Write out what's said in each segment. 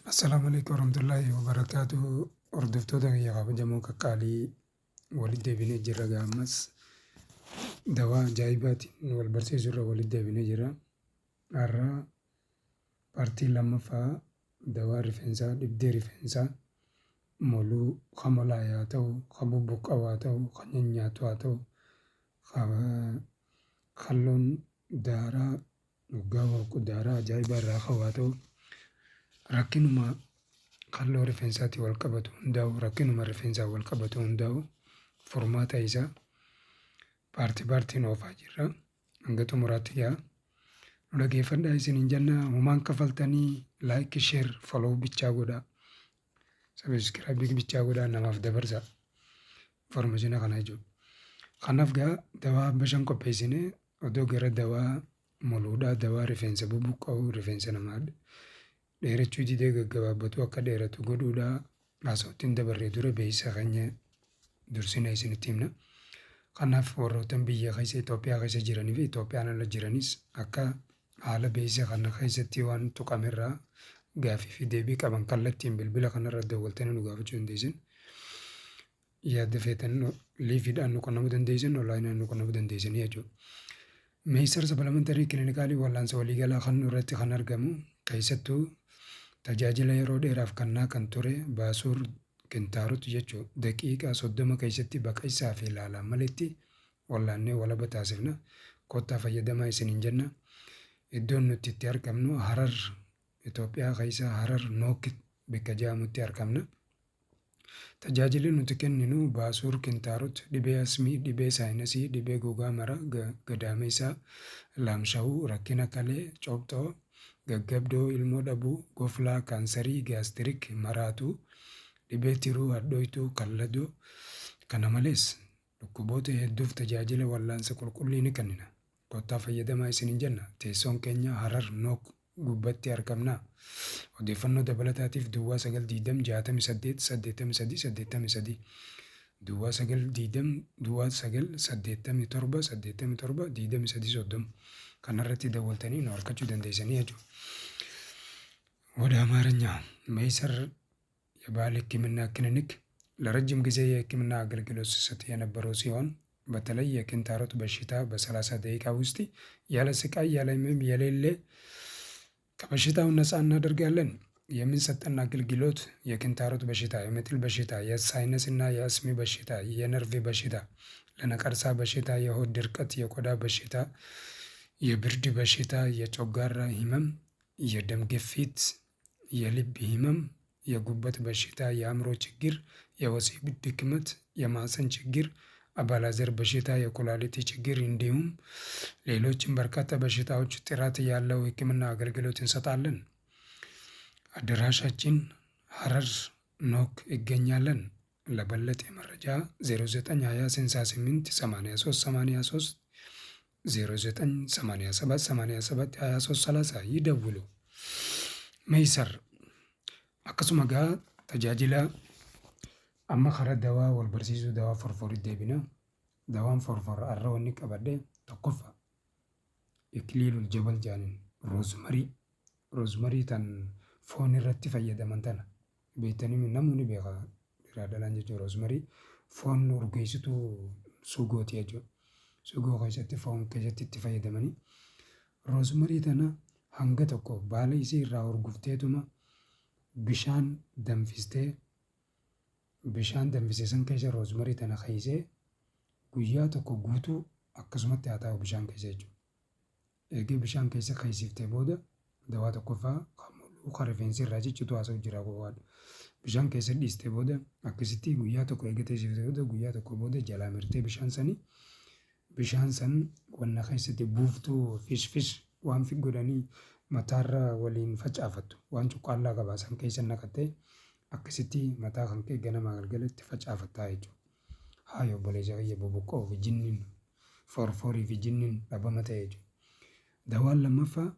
Assalaamu alaikum warahmatullaahi wabarakaatuh. Hordoftoota kiyya kabajamoo qaqqaalii, walitti deebinee jirra. Gaa ammas dawaa ajaa'ibaatiin wal barsiisuu irra walitti deebinee jirra. Har'a partii lammaffaa dawaa rifeensaa, dhibdee rifeensaa moluu, ka molaa haa ta'u, ka bubbuqqa'u haa ta'u, ka nyaatu haa ta'u, ka kalloon daaraa waggaa waaqu daaraa ajaa'ibaa irraa ka'u haa ta'u, rakkinuma kalloo rifeensaatiin wal qabatu hundaa'u, rakkinuma rifeensaa wal qabatu hundaa'u, furmaata isaa partii partiin oofaa jirra. Hanga xumuraatti gaa nu dhageeffadhaa isiniin jenna. Humaan kafaltanii like, share, follow bichaa godhaa, subscribe bichaa godhaa, namaaf dabarsaa information kana jechuudha. Kanaaf gaa dawaa bishaan qopheessine odoo gara dawaa moluudhaa, dawaa rifeensa bubuqqa'u, rifeensa namaa dheerachuu didee gaggabaabbatu akka dheeratu godhuudhaa haasawatti dabarree dura beeksisa keenya dursina isinitti himna. Kanaaf warroottan biyya keessa, Itoophiyaa keessa jiranii fi Itoophiyaan ala jiranis, akka haala beeksisa kana keessatti waan tuqamerraa gaafii fi deebii qaban kallattiin bilbila kanarra dawwaltanii nu gaafachuu dandeessan. Yaada feetan liveiidhaan nu qunnamuu dandeessan, onlineaan nu qunnamuu dandeessanii jechuudha. Meesar supplementary clinicalii wal'aansa waliigalaa kan irratti kan argamu, keessattuu tajaajila yeroo dheeraaf kannaa kan ture baasuur kintaarot jechuudha. Daqiiqaa 30 keessatti baqaysaa fi ilaalaan maletti wallaannee walaba taasifna. Kottaa fayyadamaa isiniin jenna. Iddoon nuti itti argamnu Harar, Itoophiyaa keessa Harar Nook bakka jedhamutti argamna. Tajaajilli nuti kenninu baasuur kintaarot, dhibee asmii, dhibee sinusii, dhibee gogaa mara, gadaameessaa, laamsha'uu, rakkina kalee, cobxoo, gaggabdoo, ilmoo dhabuu, goflaa, kaansarii, gastric, maraatuu, dhibee tiruu, hadhooytuu, kalladoo. Kana malees dhukkuboota hedduuf tajaajila wal'aansa qulqullii ni kennina. Kottaa fayyadamaa isiniin jenna. Teessoon keenya Harar Nook gubbatti argamna. Odeeffannoo dabalataatiif 0920 68 83 83, 0920 09 87 87 23 30 kanarratti dawwaltanii nu argachuu dandeessanii jechuudha. ወደ አማርኛ፣ መይሰር የባህል ሕክምና ክሊኒክ ለረጅም ጊዜ የሕክምና አገልግሎት ሲሰጥ የነበረው ሲሆን በተለይ የኪንታሮት በሽታ በ30 ደቂቃ ውስጥ ያለ ስቃይ ያለ ህመም የሌለ ከበሽታው ነፃ እናደርጋለን። የምንሰጠን አገልግሎት የኪንታሮት በሽታ፣ የምጥል በሽታ፣ የ sinus እና የአስሚ በሽታ፣ የነርቭ በሽታ፣ ለነቀርሳ በሽታ፣ የሆድ ድርቀት፣ የቆዳ በሽታ፣ የብርድ በሽታ፣ የጨጓራ ህመም፣ የደም ግፊት፣ የልብ ህመም፣ የጉበት በሽታ፣ የአእምሮ ችግር፣ የወሲብ ድክመት፣ የማህፀን ችግር፣ አባላዘር በሽታ፣ የኩላሊት ችግር እንዲሁም ሌሎችም በርካታ በሽታዎች ጥራት ያለው ሕክምና አገልግሎት እንሰጣለን። አድራሻችን ሀረር ኖክ ይገኛለን። ለበለጠ መረጃ 0920 68 83 83፣ 0987 87 23 30 ይደውሉ። Meeysar akkasuma gaa tajaajila amma karaa dawaa wal barsiisuu, dawaa forforii deebina. Dawaan forfor har'a wanni qabadhe tokkoffaa ikliilul jabal jedhaniin rosemary. Rosemary tan foon irratti fayyadaman tana beektanii namni beeka, dhiiraa dhalaan jechuudha. Rosemary foon urgeessituu sugooti jechuudha. Sugoo keessatti, foon keessatti itti fayyadamanii. Rosemary tana hanga tokko baala isii irraa urgufteetuma bishaan danfistee, bishaan danfise san keessa rosemary tana keessee guyyaa tokko guutuu akkasumatti haa taa'u bishaan keessa jechuudha. Eegee bishaan keessa keessiftee booda dawaa tokkoffaa kan mul'uu kan rifeensi irraa ciccitu haasa'u jira qofaadha. Bishaan keessa dhiistee booda akkasitti guyyaa tokko eega teessiftee booda, guyyaa tokko booda jalaa mirtee bishaan sanii, bishaan san wanna keessatti buuftuu fish fish waan fi godhanii mataarra waliin facaafattu, waan cuqqaallaa qabaa san keessa naqattee akkasitti mataa kan kee ganamaa galgalatti facaafattaa jechuudha. Haa obboleessa kiyya, bubuqqoo fi jinniin, forforii fi jinniin dhabama ta'e jechuudha. Dawaan lammaffaa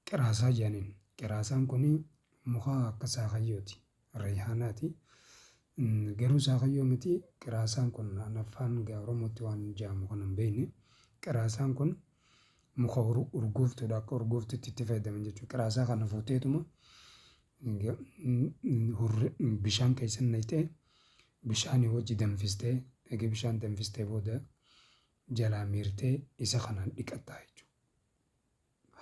qiraasaa jedhaniin. Qiraasaan kun muka akka saakayyooti. Rayhaanaati. Garuu saakayyoo miti. Qiraasaan kun afaan Oromootti waan jedhamu kan hin beekne. Qiraasaan kun muka urgooftuudha. Akka urgooftuutti itti fayyadaman jechuudha. Qiraasaa kana fuuteetuma Bishaan keessa naqxee, bishaanii wajji danfistee, egaa bishaan danfistee booda jalaa miirtee isa kanaan dhiqattaa jechuudha.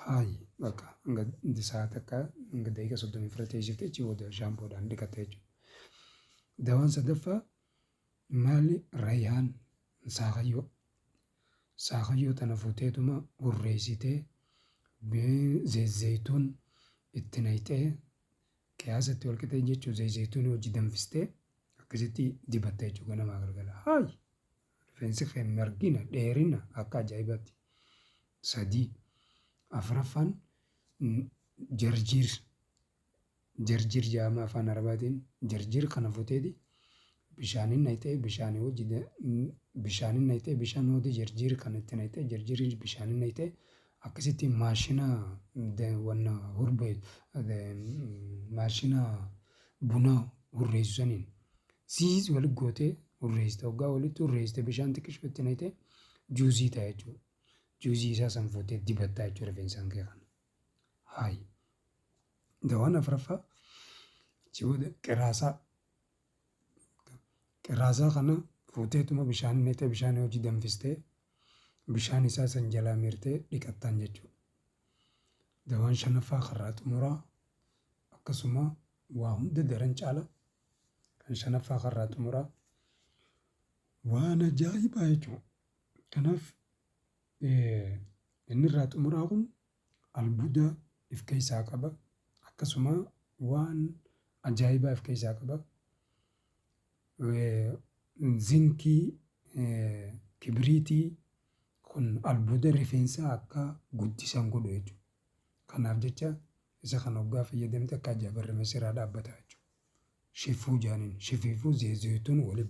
Haayi, bakka hanga sa'a takka, hanga daqiiqa 34 teessiftee, achi booda shaampoodhaan dhiqatta jechuudha. Dawaan sadaffaa maali? Rayhaan, saakayyoo. Saakayyoo tana fuuteetuma hurreessitee, zayituun itti naqxee, qiyaasatti wal qixee jechuun, zayituun hojii danfistee akkasitti dibatta jechuudha ganamaa galgala. Haayi, rifeensi kee margina, dheerina akka ajaa'ibaatti. Sadii. Afuraffaan jarjiir. Jarjiir jedhama afaan Arabaatiin. Jarjiir kana fuuteeti bishaaniin naqxee, bishaanii wajji bishaaniin naqxee, bishaan hooti jarjiir kana itti naqxee, jarjiirri bishaaniin naqxee, akkasitti maashina wanna hurbee, maashina buna hurreessu saniin siis walitti gootee hurreessite. Hoggaa walitti hurreessite, bishaan xiqqishoo itti naqxee, juuzii ta'a jechuudha. Juuzii isaa san fuutee dibattaa jechuudha rifeensaan kee kana. Haayi. Dawaan afuraffaa achi booda qiraasaa. Qiraasaa kana fuuteetuma bishaan naqxee, bishaan hojii danfistee, bishaan isaa san jalaa miirtee dhiqattaan jechuudha. Dawaan shanaffaa karraa xumuraa, akkasuma waa hunda daran caala, kan shanaffaa karraa xumuraa waan ajaa'ibaa jechuudha. Kanaaf inni irraa xumuraa kun albuuda if keessaa qaba. Akkasuma waan ajaa'ibaa if keessaa qaba. Zinkii, kibiriitii kun albuuda rifeensaa akka guddisan godhu jechuudha. Kanaaf jecha isa kana hoggaa fayyadamte akka ajaa'ibaa rifeensi irraa dhaabbata jechuudha. Shifuu jaaniin, shifiifuu zayituun waliin.